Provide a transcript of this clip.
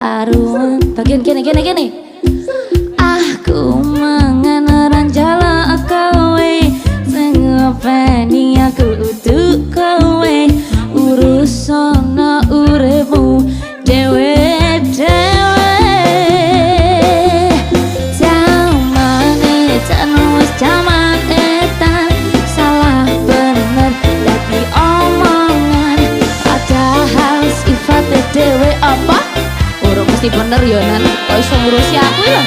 Aruan bagian kene kene kene. Aku mangan ora njaluk kowe, sing ngopeni aku udu kowe, urusana uripmu dhewe dhewe. Jaman edan wis jaman edan, salah bener dadi omongan, padahal sifate dhewe apa urung mesti bener yo, Nan. Kok iso ngurusi aku ya?